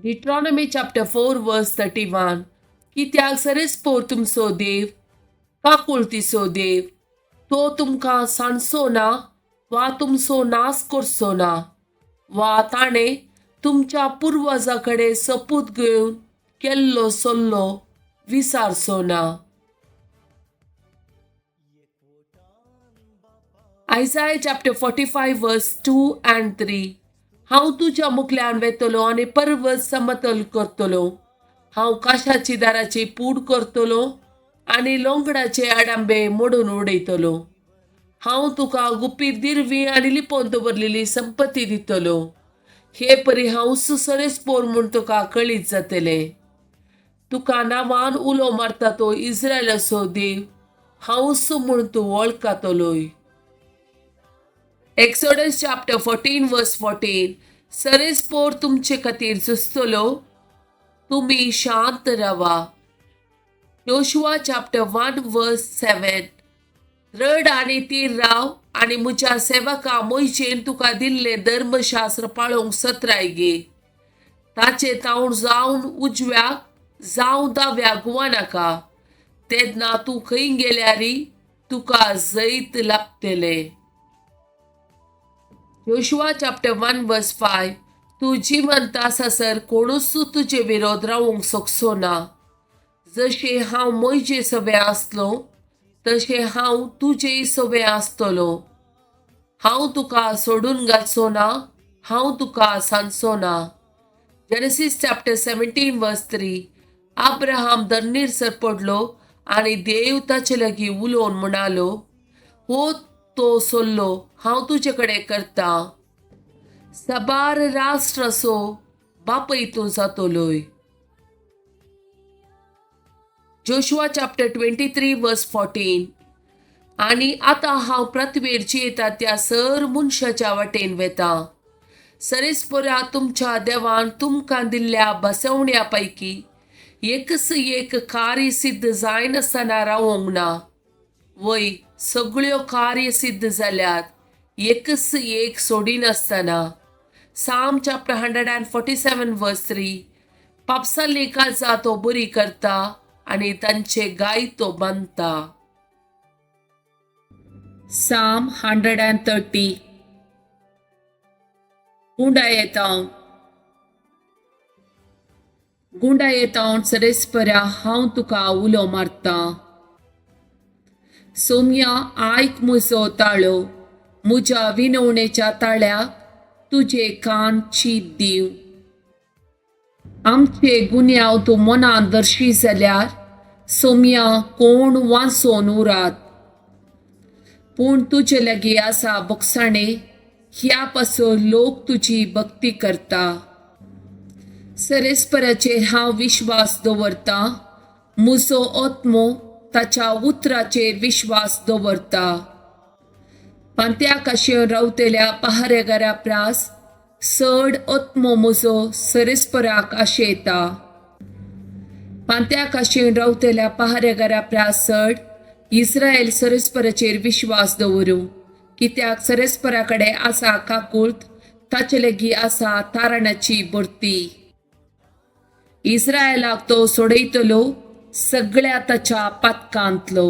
Deuteronomy chapter 4 verse 31. कित्याक सरेस्पोर तुमचो देव काकुळतीचो देव, तो तुमकां सांडचो ना वा तुमचो नाश करचो ना, वा ताणें तुमच्या पुर्वजा कडेन सपूत घेवन केल्लो सल्लो विसारचो ना. Isaiah chapter 45 verse 2 and 3. हांव तुज्या मुखल्यान वेतलो आनी पर्वत समतल करतलो. हांव काशाची दाराची पूड करतलो आनी लोंगडाचे आडांबे मोडून उडयतलो. हांव तुका गुपीत दिरवी आनी लिपोवन दवरलेली संपत्ती दितलो. हे परी हांव सरेस्पोर म्हूण तुका कळीत जातलें. तुका नांवान उलो मारता तो इस्रायलाचो देव हांवच म्हूण तूं वळखतलोय. Exodus chapter 14 verse 14. सरेस्पोर तुमचे खातीर झुजतलो, तुमी शांत रावा. Joshua chapter 1 verse 7. रड आनी तीर राव आनी म्हज्या सेवका मोयजेन तुका दिल्लें धर्मशास्त्र पाळोवंक सत्राय घे. ताचे तावण जावन उजव्याक जावं दाव्याक गुवानाका, तेन्ना तूं खंय गेल्यारी तुका जैत लाभतलें. Joshua chapter 1 verse 5. तूं जिवंत आसासर कोणूच तुजे विरोध रावूंक शकचो ना. जशें हांव मोयजे सवें आसलो तशें हांव तुजेय सवें आसतलो. हांव तुका सोडून घालचो ना, हांव तुका सांजचो ना. Genesis chapter 17 verse 3. Abraham धरणीर sir पडलो आनी देव ताचे लागीं उलोवन म्हणालो, हो तो सोल्लो हांव तुजे कडेन करता, साबार राष्ट्र असो बापय तूं जातलोय. Joshua chapter 23 verse 14. आनी आतां हांव पृथ्वीर जियेता त्या सर मनशाच्या वाटेन वेता. सरेस्पोरा तुमच्या देवान तुमकां दिल्ल्या बसवण्या पैकी एकच एक कार्य सिद्ध जायनासतना रावोंक ना. वय सगळ्यो कार्य सिद्ध जाल्यात, एकच एक सोडिनासतना. Psalm chapter 147 verse 3. पापसाली काळजां तो बरी करता आनी तांचे गाय तो बांदता. Psalm 130. गुंडा येता गुंडा येता सरेस्परा हांव तुका उलो मारता. सोम्या आयक म्हजो ताळो, म्हज्या विनवणेच्या ताळ्याक तुजे कान चीत दीव. आमचे गुन्यांव तूं मनान दर्शी जाल्यार सोम्या कोण वांचोन उरात. पूण तुजे लागीं आसा बोगसाणे, ह्या पासून लोक तुजी भक्ती करता. सरेस्पराचेर हांव विश्वास दवरतां, म्हजो आत्मो ताच्या उतराचेर विश्वास दवरता. पांत्या काशेन रावतल्या पहारेगारा प्रास चड आत्मो म्हजो सरेस्पराक आशेता. पांत्या काशेन रावतल्या पहारेगारा प्रास चड इस्रायल सरेस्पराचेर विश्वास दवरूं, कित्याक सरेस्परा कडेन आसा काकूळत, ताचे लागीं आसा तारणाची भरती. इस्रायलाक तो सोडयतलो सगळ्या ताच्या पातकांतलो.